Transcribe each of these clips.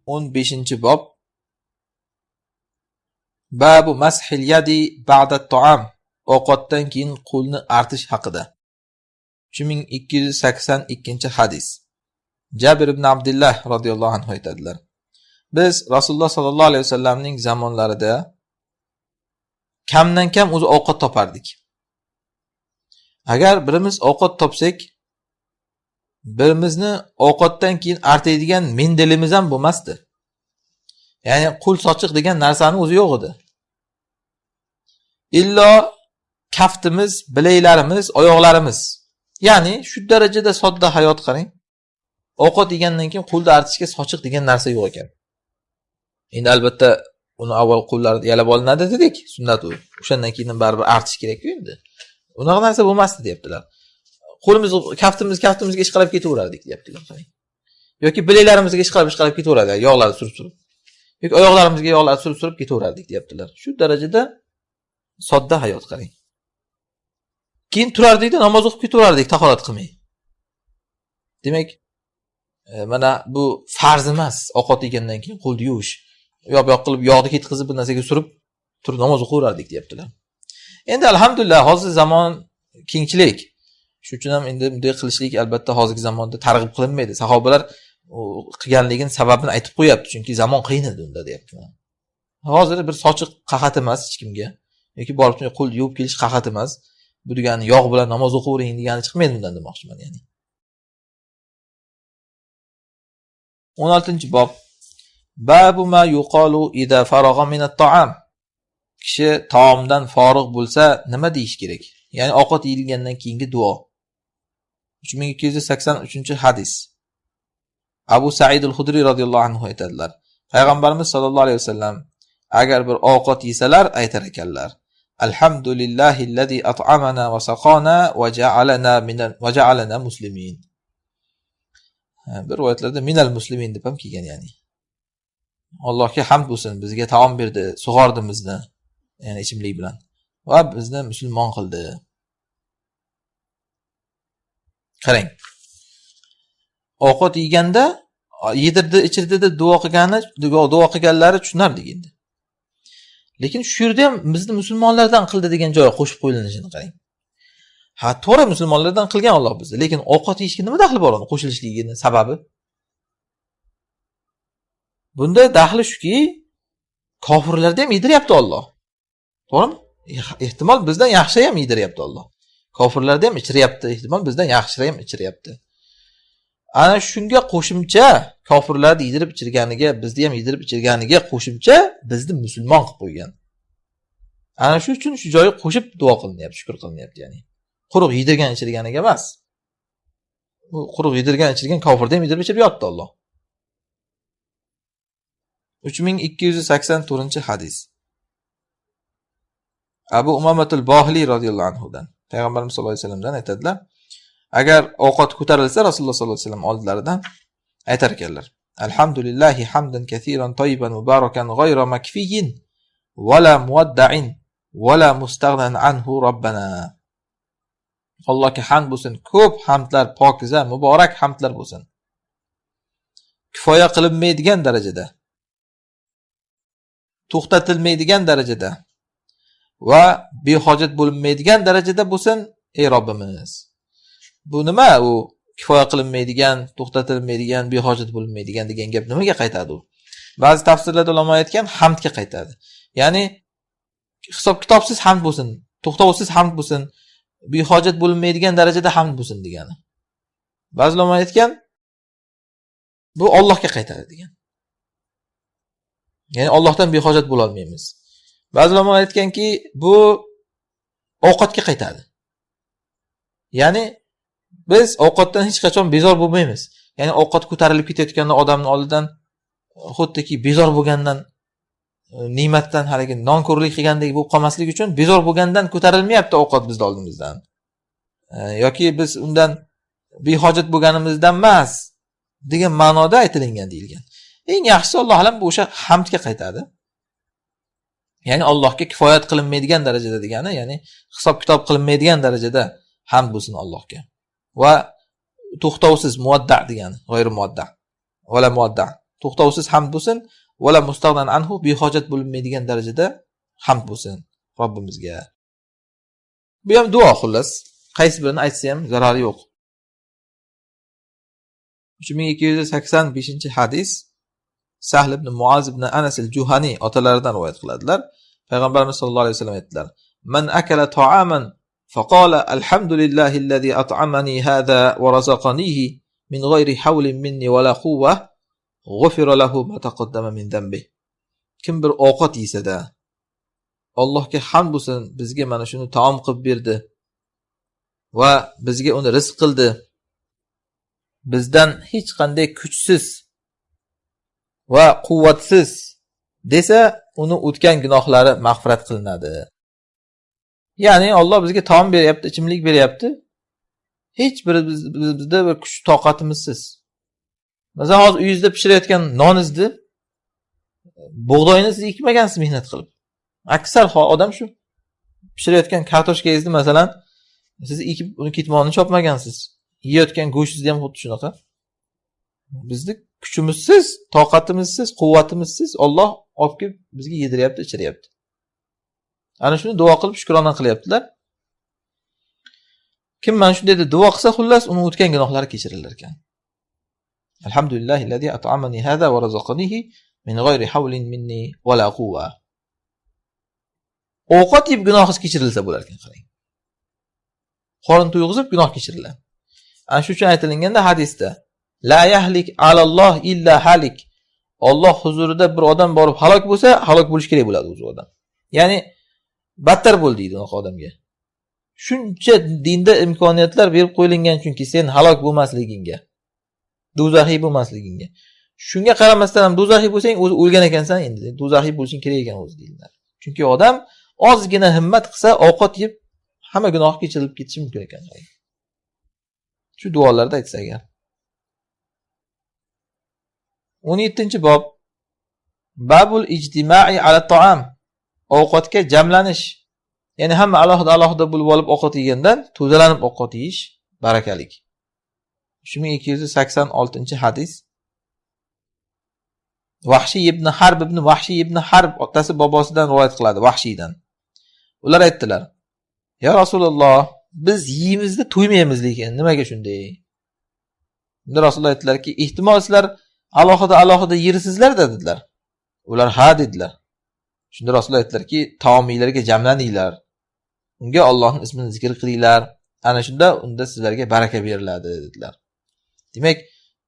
15-bob. Babu mashil yadi ba'da taam. Ovqatdan keyin qo'lni artish haqida. 3282-hadis. Jabir ibn Abdullah radhiyallohu anhu aytadilar. Biz Rasululloh sallallohu alayhi vasallamning zamonlarida kamdan kam o'zi ovqat topardik. Agar birimiz ovqat topsak, birimizni ovqatdan keyin artaydigan mendilimiz ham bo'lmasdi. Ya'ni qo'l sochiq degan narsani o'zi yo'q edi. Illo kaftimiz, bilaklarimiz, oyoqlarimiz. Ya'ni shu darajada sodda hayot qarang. Ovqat yegandan keyin qo'lni artishga sochiq degan narsa yo'q ekan. Endi albatta uni avval qo'llarni yalab olinadi dedik, sunnat u. O'shandan keyin baribir artish kerak-ku endi. Unaqa narsa bo'lmasdi deyaptilar. Qo'limiz, kaftimiz kaftimizga ishqalab ketaverardik deyaptilar, qarang. Yoki bilaklarimizga ishqalab ketaverardik, yog'larni surib-surib. Yoki oyoqlarimizga yog'larni surib-surib ketaverardik deyaptilar. Shu darajada sodda hayot qarang. Keyin turardikda namoz o'qib ketaverardik, tahorat qilmay. Demak, mana bu farz emas, ovqat yegandan keyin qo'lni yuvish. Yoq qilib yog'ni ketkazib bir narsaga surib turib namoz o'qiverardik deyaptilar. Endi alhamdulillah hozir zamon kengchilik. Shuning uchun ham endi bunday qilishlik albatta hozirgi zamonda targ'ib qilinmaydi. Sahobalar qilganligini sababini aytib qo'yapti, chunki zamon qiyin edi unda deyapti. Hozir bir sochiq qahat emas hech kimga. Yoki borib qo'l yuvib kelish qahat emas. Bu degani yog' bilan namoz o'qivering degani chiqmaydi bundan demoqchiman ya'ni. 16-bob. Babu ma yuqalu idza faragha min at-ta'am. Kishi taomdan forig' bo'lsa nima deyish kerak? Ya'ni ovqat yeyilgandan keyingi duo. 3283-hadis. Abu Sa'id al-Hudri radhiyallohu anhu aytadilar. Payg'ambarimiz sollallohu alayhi vasallam agar bir ovqat yesalar aytar ekanlar: Alhamdulillahillazi at'amana va saqana va ja'alana minal va ja'alana muslimin. Bir rivoyatlarda minal muslimin deb ham kelgan ya'ni. Allohga hamd bo'lsin, bizga taom berdi, sug'ordi bizni, ya'ni ichimlik bilan va bizni musulmon qildi. Qarang. Ovqat yeganda yedirdi, ichirdi deb duo qilgani, duo qilganlari tushunarli endi. Lekin shu yerda ham bizni musulmonlardan qildi degan joyi qo'shib qo'yilishini qarang. Ha, to'g'ri musulmonlardan qilgan Alloh bizni, lekin ovqat yeyishga nima daxli bor uni qo'shilishligining sababi? Bunda daxli shuki, kofirlarda ham yediryapti Alloh. To'g'rimi? Ehtimol bizdan yaxshi ham yediryapti Alloh. Kofirlarda ham ichiryapti, ehtimol bizdan yaxshi ham ichiryapti. Ana shunga qo'shimcha kofirlarni yedirib ichirganiga, bizni ham yedirib ichirganiga qo'shimcha bizni musulmon qilib qo'ygan. Ana shu uchun shu joyi qo'shib duo qilinyapti, shukr qilinyapti ya'ni. Quruq yedirgan ichirganiga emas. U quruq yedirgan ichirgan kofirda ham yedirib ichirib yotdi Alloh. 3284-hadis. Abu Umamatul Bohli radhiyallohu anhudan Payg'ambarimiz sollallohu alayhi vasallamdan aytadilar: agar ovqat ko'tarilsa Rasululloh sollallohu alayhi vasallam oldilaridan aytar ekanlar: Alhamdulillahi hamdan katiran tayyiban mubarakan ghayra makfiyin va la muwadda'in va la mustaghnan anhu robbana. Allohga hamd bo'lsin, ko'p hamdlar, pokiza, muborak hamdlar bo'lsin. Kifoya qilinmaydigan darajada, to'xtatilmaydigan darajada va behojat bo'linmaydigan darajada bo'lsin ey Robbimiz. Bu nima u kifoya qilinmaydigan, to'xtatilmaydigan, behojat bo'linmaydigan degan gap nimaga qaytadi u? Ba'zi tafsirlarda ulamo aytgan hamdga qaytadi. Ya'ni hisob kitobsiz hamd bo'lsin, to'xtovsiz hamd bo'lsin, behojat bo'linmaydigan darajada hamd bo'lsin degani. Ba'zi ulamo aytgan bu Allohga qaytadi degan. Ya'ni Allohdan behojat bo'la olmaymiz. Ba'zi ulamolar aytganki, bu ovqatga qaytadi. Ya'ni biz ovqatdan hech qachon bezor bo'lmaymiz. Ya'ni ovqat ko'tarilib ketayotganda odamning oldidan xuddiki bezor bo'lgandan, ne'matdan haligi nonko'rlik qilgandek bo'lib qolmaslik uchun bezor bo'lgandan ko'tarilmayapti ovqat bizning oldimizdan. Yoki biz undan behojat bo'lganimizdan emas degan ma'noda aytilingan deyilgan. Eng yaxshisi Alloh alam bu o'sha hamdga qaytadi. Ya'ni Allohga kifoyat qilinmaydigan darajada degani, ya'ni hisob kitob qilinmaydigan darajada hamd bo'lsin Allohga. Va to'xtovsiz muwadda degani, g'ayri muwadda, vala muwadda, To'xtovsiz hamd bo'lsin, va la mustaghnan anhu, behojat bo'linmaydigan darajada hamd bo'lsin Robbimizga. Bu ham duo xullas. Qaysi birini aytsa ham zarari yo'q. 3285-hadis Sahl ibn Muaz ibn Anas al-Juhani otalaridan rivoyat qiladilar. Payg'ambarimiz sollallohu alayhi vasallam aytdilar: "Man akala ta'aman faqala alhamdulillahi allazi at'amani hadha wa razaqanihi min ghayri hawlin minni wa la quwwa ghufira lahu ma taqaddama min dhanbi." Kim bir ovqat yesa-da, Allohga hamd bo'lsin, bizga mana shuni taom qilib berdi va bizga uni rizq qildi. Bizdan hech qanday kuchsiz va quvvatsiz desa, uni o'tgan gunohlari mag'firat qilinadi. Ya'ni Alloh bizga taom beryapti, ichimlik beryapti. Hech bir bizda bir kuch toqatimizsiz. Masalan, hozir uyingizda pishirayotgan noningizni, bug'doyni siz ekmagansiz mehnat qilib. Aksar odam shu pishirayotgan kartoshkangizni masalan, siz ekib uni ketmonini chopmagansiz. Yeyotgan go'shtingizni ham xuddi shunaqa. Bizni kuchimizsiz, toqatimizsiz, quvvatimizsiz Alloh olib kelib bizga yediryapti, ichiryapti. Ana shuni duo qilib shukrona qilyaptilar. Kim mana shunday deb duo qilsa, xullas uni o'tgan gunohlari kechirilar ekan. Alhamdulillahillazi at'amani hada va razaqanihi min g'ayri hawlin minni va la quwwa. Ovqat yeb gunohingiz kechirilsa bo'lar ekan, qarang. Qorin to'yg'izib gunoh kechiriladi. Ana shu uchun aytilganda hadisda la yahlik alalloh illa halik. Alloh huzurida bir odam borib halok bo'lsa, halok bo'lish kerak bo'ladi o'zi odam. Ya'ni battar bo'l deydi unaqa odamga. Shuncha dinda imkoniyatlar berib qo'yilgan chunki sen halok bo'lmasligingga, do'zaxiy bo'lmasligingga. Shunga qaramasdan ham do'zaxiy bo'lsang, o'zi o'lgan ekansan, endi do'zaxiy bo'lishing kerak ekan o'zi deyiladi. Chunki odam ozgina himmat qilsa, ovqat yeb hamma gunohi kechirilib ketishi mumkin ekan. Shu duolarda aytsa agar. 17-bob Babul ijtimoiy ala taam. Ovqatga jamlanish. Ya'ni hamma alohida alohida bo'lib olib ovqat yegandan to'dalanib ovqat yeyish barakalik. 3286-hadis. Vahshiy ibn Harb ibn Vahshiy ibn Harb otasi bobosidan rivoyat qiladi, Vahshiydan. Ular aytdilar: "Ya Rasululloh, biz yeymizda to'ymaymiz lekin nimaga shunday?" Unda Rasululloh aytdilarki, "Ehtimol sizlar alohida alohida yersizlar dedilar. Ular ha dedilar. Shunda Rasululloh aytdilarki, taomiylarga jamlaninglar. Unga Allohning ismini zikr qilinglar. Ana shunda unda sizlarga baraka beriladi dedilar. Demak,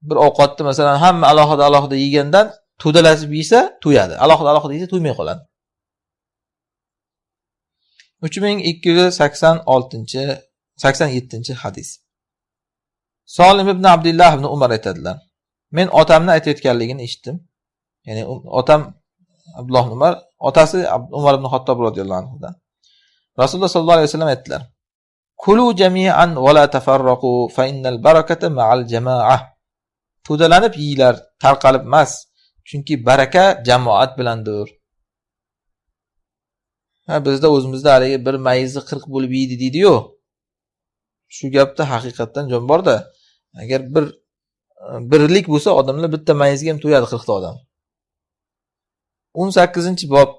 bir ovqatni masalan hamma alohida alohida yegandan to'dalashib yesa to'yadi. Alohida alohida yesa to'ymay qoladi. 3286-87 hadis. Solim ibn Abdullah ibn Umar aytadilar: Men otamni aytayotganligini eshitdim. Ya'ni otam Abdulloh ibn Umar, otasi Umar ibn Xattob roziyallohu anhudan. Rasululloh sollallohu alayhi vasallam aytdilar: "Kulu jami'an va la tafarraqu fa innal barakata ma'al jama'a." To'dalanib yeyglar, tarqalib emas, chunki baraka jamoat bilandir. Ha, bizda o'zimizda haligi bir mayizni 40 bo'lib yeydi deydi-yu. Shu gapda haqiqatdan jon borda. Agar bir birlik bo'lsa, odamlar bitta mayizga ham to'yadi 40 ta odam. 18-bob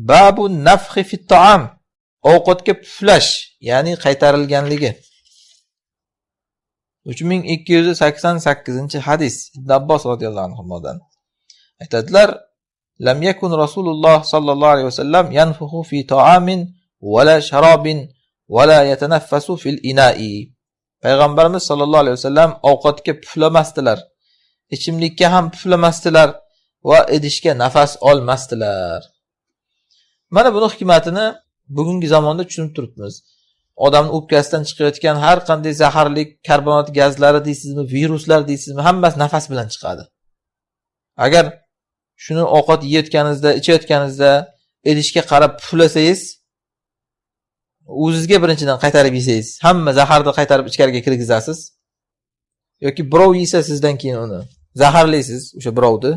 Babu nafxi fit ta'am. Ovqatga puflash, ya'ni qaytarilganligi. 3288-hadis Ibn Abbos radhiyallohu anhudan. Aytadilar: "Lam yakun Rasululloh sallallohu alayhi vasallam yanfuxu fi ta'amin va la sharabin va la yatanaffasu fil ina'i." Payg'ambarimiz sallallohu alayhi vasallam ovqatga puflamasdilar, ichimlikka ham puflamasdilar va idishga nafas olmasdilar. Mana buni hikmatini bugungi zamonda tushunib turibmiz. Odamning o'pkasidan chiqayotgan har qanday zaharli karbonat gazlari deysizmi, viruslar deysizmi, hammasi nafas bilan chiqadi. Agar shuni ovqat yeyotganingizda, ichayotganingizda idishga qarab puflasangiz, o'zizga birinchidan qaytarib yesangiz, hamma zaharni qaytarib ichkariga kirgizasiz. Yoki birov yesa sizdan keyin uni zaharlaysiz o'sha birovni.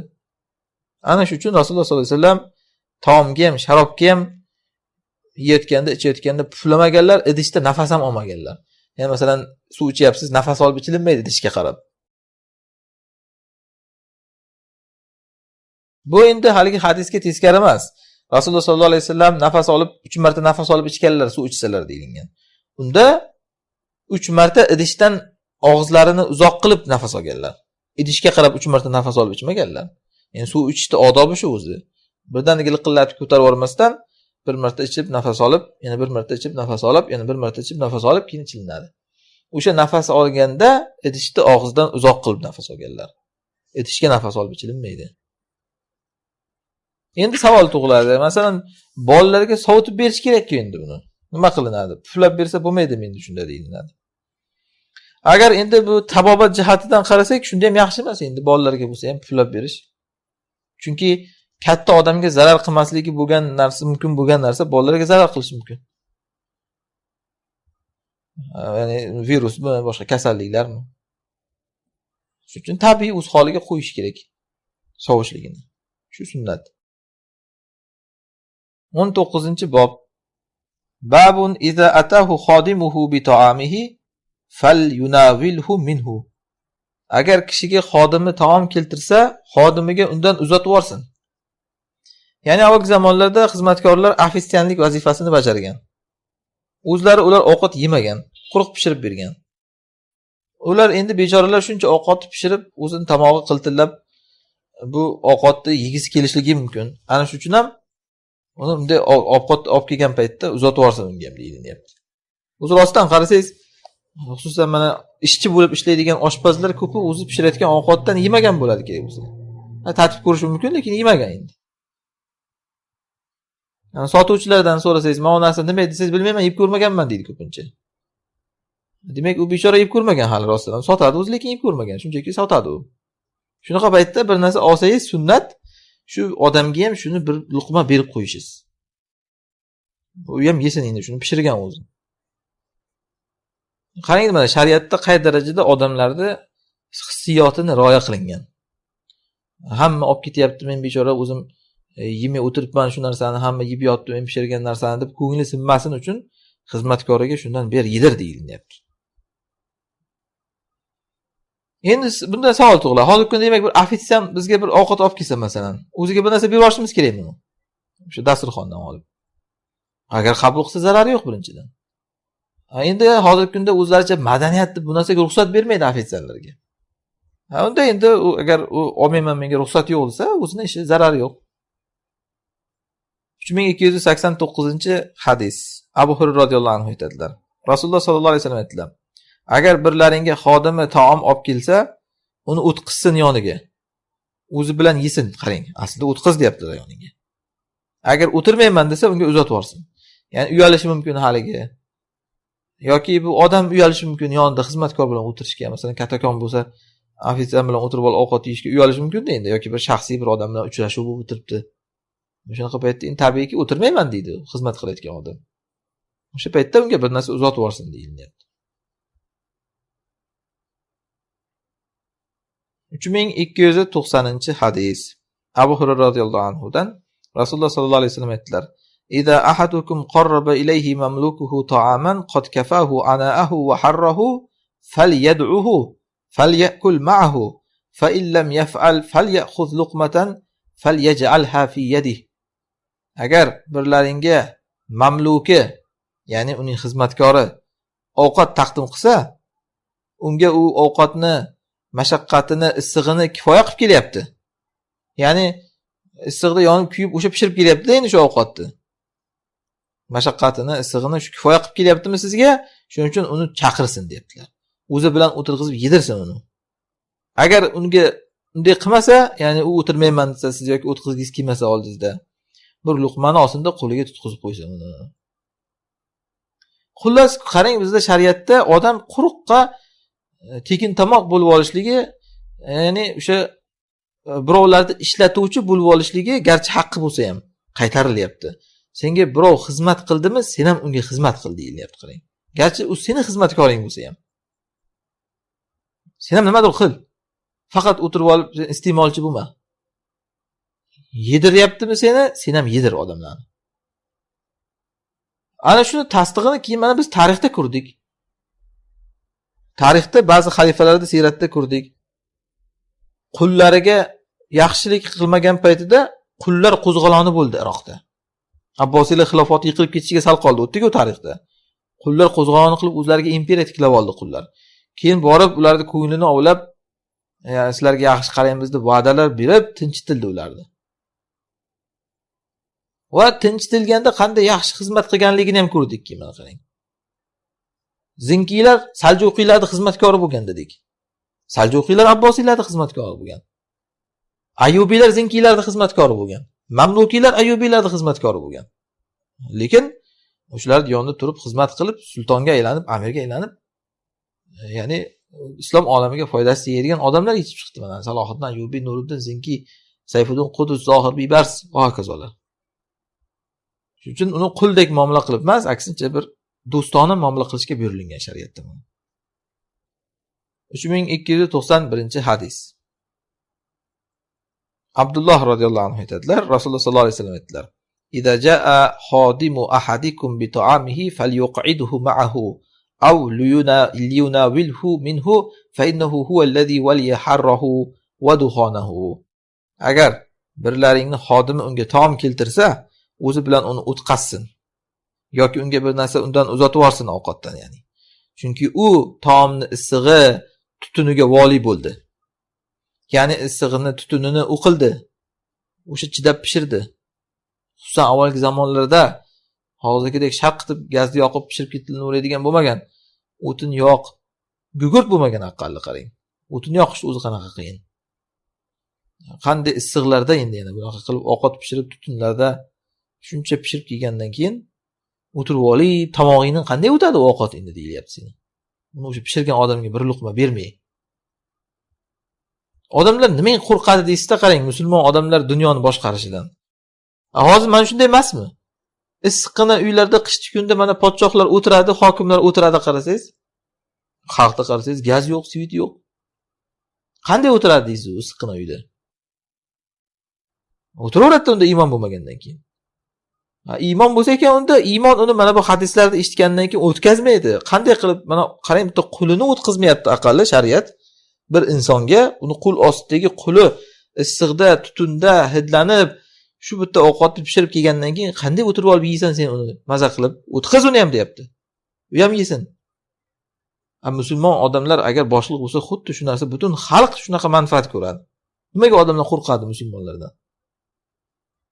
Ana shu uchun Rasululloh sollallohu alayhi vasallam taomga ham, sharobga ham yeyotganda, ichayotganda puflamaganlar, idishda nafas ham olmaganlar. Ya'ni masalan, suv ichyapsiz, nafas olib ichilinmaydi idishga qarab. Bu endi haligi hadisga teskari emas. Rasululloh sollallohu alayhi vasallam nafas olib 3 marta nafas olib ichganlar suv ichsalar deyilgan. Unda 3 marta idishdan og'izlarini uzoq qilib nafas olganlar. Idishga qarab 3 marta nafas olib ichmaganlar. Ya'ni suv ichishda odobi shu o'zi. Birdaniga liqillatib ko'tarib yubormasdan bir marta ichib nafas olib, yana bir marta ichib nafas olib, yana bir marta ichib nafas olib keyin ichilinadi. O'sha nafas olganda idishni og'izdan uzoq qilib nafas olganlar. Idishga nafas olib ichilinmaydi. Endi savol tug'iladi. Masalan, bolalarga sovutib berish kerak-ku endi buni. Nima qilinadi? Puflab bersa bo'lmaydimi endi shunda deyiladi. Agar endi bu tabobat jihatidan qarasak, shunda ham yaxshi emas endi bolalarga bo'lsa ham puflab berish. Chunki katta odamga zarar qilmasligi bo'lgan narsa mumkin bo'lgan narsa bolalarga zarar qilishi mumkin. Ya'ni virusmi, boshqa kasalliklarmi? Shuning uchun tabiiy o'z holiga qo'yish kerak sovishligini. Shu sunnat. 19-bob. Babun iza atahu xodimuhu bi ta'amihi falyunawilhu minhu. Agar kishiga xodimi taom keltirsa, xodimiga undan uzatib yuborsin. Ya'ni avvalgi zamonlarda xizmatkorlar ofitsiantlik vazifasini bajargan. O'zlari ular ovqat yemagan, quruq pishirib bergan. Ular endi bechoralar shuncha ovqatni pishirib, o'zini tomog'i qiltillab bu ovqatni yegisi kelishligi mumkin. Ana shu uchun ham uni bunday ovqat olib kelgan paytda uzatib yuborsin unga ham deyilyapti. O'zi rostdan qarasangiz, xususan mana ishchi bo'lib ishlaydigan oshpazlar ko'pi o'zi pishirayotgan ovqatdan yemagan bo'ladi kerak bo'lsa. Tatib ko'rishi mumkin, lekin yemagan endi. Yani sotuvchilardan so'rasangiz, "Men u narsa nima desangiz, bilmayman, yeb ko'rmaganman" deydi ko'pincha. Demak, u bechora yeb ko'rmagan hali rostdan. Sotadi o'zi, lekin yeb ko'rmagan, shunchaki sotadi u. Shunaqa paytda bir narsa olsangiz, sunnat shu odamga ham shuni bir luqma berib qo'yishingiz. U ham yesin endi, shuni pishirgan o'zi. Qarang, mana shariatda qay darajada odamlarni hissiyotini rioya qilingan. Hamma olib ketyapti, men bechora o'zim yemay o'tiribman shu narsani, hamma yeb yotdi men pishirgan narsani deb ko'ngli sinmasin uchun xizmatkoriga shundan ber yedir deyilyapti. Endi bundan savol tug'iladi. Hozirgi kunda demak bir ofitsiant bizga bir ovqat olib kelsa masalan, o'ziga bir narsa berib yuborishimiz kerakmi? O'sha dasturxondan olib. Agar qabul qilsa zarari yo'q birinchidan. Endi hozirgi kunda o'zlaricha madaniyat deb bu narsaga ruxsat bermaydi ofitsiantlarga. Unda endi u agar u olmayman menga ruxsat yo'q desa, o'zini ishi zarari yo'q. 3289-hadis. Abu Hurayra radhiyallohu anhu aytadilar. Rasululloh sollallohu alayhi vasallam aytdilar: Agar birlaringga xodimi taom olib kelsa, uni o'tqizsin yoniga. O'zi bilan yesin, qarang. Aslida o'tqiz deyaptilar yoniga. Agar o'tirmayman desa, unga uzatib yuborsin. Ya'ni uyalishi mumkin haligi. Yoki bu odam uyalishi mumkin yonida xizmatkor bilan o'tirishga, masalan, kattakon bo'lsa, ofitsiant bilan o'tirib olib ovqat yeyishga uyalishi mumkin-da endi, yoki bir shaxsiy bir odam bilan uchrashuv bo'lib o'tiribdi. Shunaqa paytda endi tabiiyki o'tirmayman deydi xizmat qilayotgan odam. O'sha paytda unga bir narsa uzatib yuborsin deyilyapti. 3290-hadis. Abu Hurayra radhiyallohu anhu dan Rasululloh sollallohu alayhi vasallam aytdilar: "Iza ahadukum qarraba ilayhi mamlukuhu ta'aman qad kafahu ana'ahu wa harrahu falyad'uhu falyakul ma'ahu fa in lam yaf'al falyakhudh luqmatan falyaj'alha fi yadihi." Agar birlaringga mamluki, ya'ni uning xizmatkori ovqat taqdim qilsa, unga u ovqatni mashaqqatini, issig'ini kifoya qilib kelyapti. Ya'ni issiqda yonib kuyib o'sha pishirib kelyapti endi shu ovqatni. Mashaqqatini, issig'ini shu kifoya qilib kelyaptimi sizga? Shuning uchun uni chaqirsin deyaptilar. O'zi bilan o'tirg'izib yedirsin uni. Agar unga unday qilmasa, ya'ni u o'tirmayman desa siz yoki o'tqizgingiz kelmasa oldingizda bir luqmani olsinda qo'liga tutqizib qo'ysin uni. Xullas, qarang, bizda shariatda odam quruqqa tekin tomoq bo'lib olishligi, ya'ni o'sha birovlarni ishlatuvchi bo'lib olishligi garchi haqqi bo'lsa ham qaytarilyapti. Senga birov xizmat qildimi, sen ham unga xizmat qil deyilyapti, qarang. Garchi u seni xizmatkoring bo'lsa ham. Sen ham nimadir qil. Faqat o'tirib olib iste'molchi bo'lma. Yediryaptimi seni, sen ham yedir odamlarni. Ana shuni tasdig'ini keyin mana biz tarixda ko'rdik. Tarixda ba'zi xalifalarni siyratda ko'rdik. Qullariga Yaxshilik qilmagan paytida qullar qo'zg'oloni bo'ldi Iroqda. Abbosiylar xilofati yiqilib ketishiga sal qoldi, o'tdi-ku tarixda. Qullar qo'zg'oloni qilib o'zlariga imperiya tiklab oldi qullar. Keyin borib ularni ko'nglini ovlab, ya'ni sizlarga yaxshi qaraymiz deb va'dalar berib tinchitildi ularni. Va tinchitilganda qanday yaxshi xizmat qilganligini ham ko'rdikki, mana qarang. Zinkiylar Saljuqiylarning xizmatkori bo'lgan dedik. Saljuqiylar Abbosiylarning xizmatkori bo'lgan. Ayyubiylar Zinkiylarning xizmatkori bo'lgan. Mamlukiylar Ayyubiylarning xizmatkori bo'lgan. Lekin o'shalar yonida turib xizmat qilib, sultonga aylanib, amirga aylanib, ya'ni islom olamiga foydasi tegadigan odamlar yetishib chiqdi. Mana Salohiddin Ayyubiy, Nuriddin Zinkiy, Sayfiddin Qudus, Zohir Bibars va hokazolar. Shuning uchun uni quldek muomala qilib emas, aksincha bir do'stona muomala qilishga buyurilgan shariatda. 3291-hadis. Abdulloh radhiyallohu anhu aytadilar, Rasululloh sollallohu alayhi vasallam aytdilar: "Iza jaa xodimu ahadikum bi ta'amihi falyuq'idhu ma'ahu aw liyunawilhu minhu fa innahu huwa allazi waliya harrahu wa dukhanahu." Agar birlaringni xodimi unga taom keltirsa, o'zi bilan uni o'tqazsin yoki unga bir narsa undan uzatib yuborsin ovqatdan, ya'ni. Chunki u taomni issig'i tutuniga voli bo'ldi. Ya'ni issig'ini, tutunini u qildi. O'sha chidab pishirdi. Xususan avvalgi zamonlarda hozirgidek shaq qilib gazni yoqib pishirib ketilaveradigan bo'lmagan. O'tin yoq, gugurt bo'lmagan aqalli qarang. O'tin yoqish o'zi qanaqa qiyin. Qanday issiqlarda endi yana bunaqa qilib ovqat pishirib tutunlarda shuncha pishirib kelgandan keyin o'tirib olib tomog'ingdan qanday o'tadi ovqat endi deyilyapti seni. Uni o'sha pishirgan odamga bir luqma bermay. Odamlar nimaga qo'rqadi deysizda qarang, musulmon odamlar dunyoni boshqarishidan. Hozir mana shunday emasmi? Issiqqina uylarda qishki kunda mana podshohlar o'tiradi, hokimlar o'tiradi qarasangiz. Xalqda qarasangiz gaz yo'q, svit yo'q. Qanday o'tiradi deysiz issiqqina uyda? O'tiraveradi unda iymon bo'lmagandan keyin. Iymon bo'lsa ekan unda iymon uni mana bu hadislarni eshitgandan keyin o'tkazmaydi. Qanday qilib mana qarang, bitta qulini o'tkazmayapti aqalli shariat. Bir insonga uni qul ostidagi quli issiqda, tutunda hidlanib shu bitta ovqatni pishirib kelgandan keyin qanday o'tirib olib yeysan sen uni maza qilib? O'tqiz uni ham deyapti. U ham yesin. Musulmon odamlar agar boshliq bo'lsa, xuddi shu narsa butun xalq shunaqa manfaat ko'radi. Nimaga odamlar qo'rqadi musulmonlardan?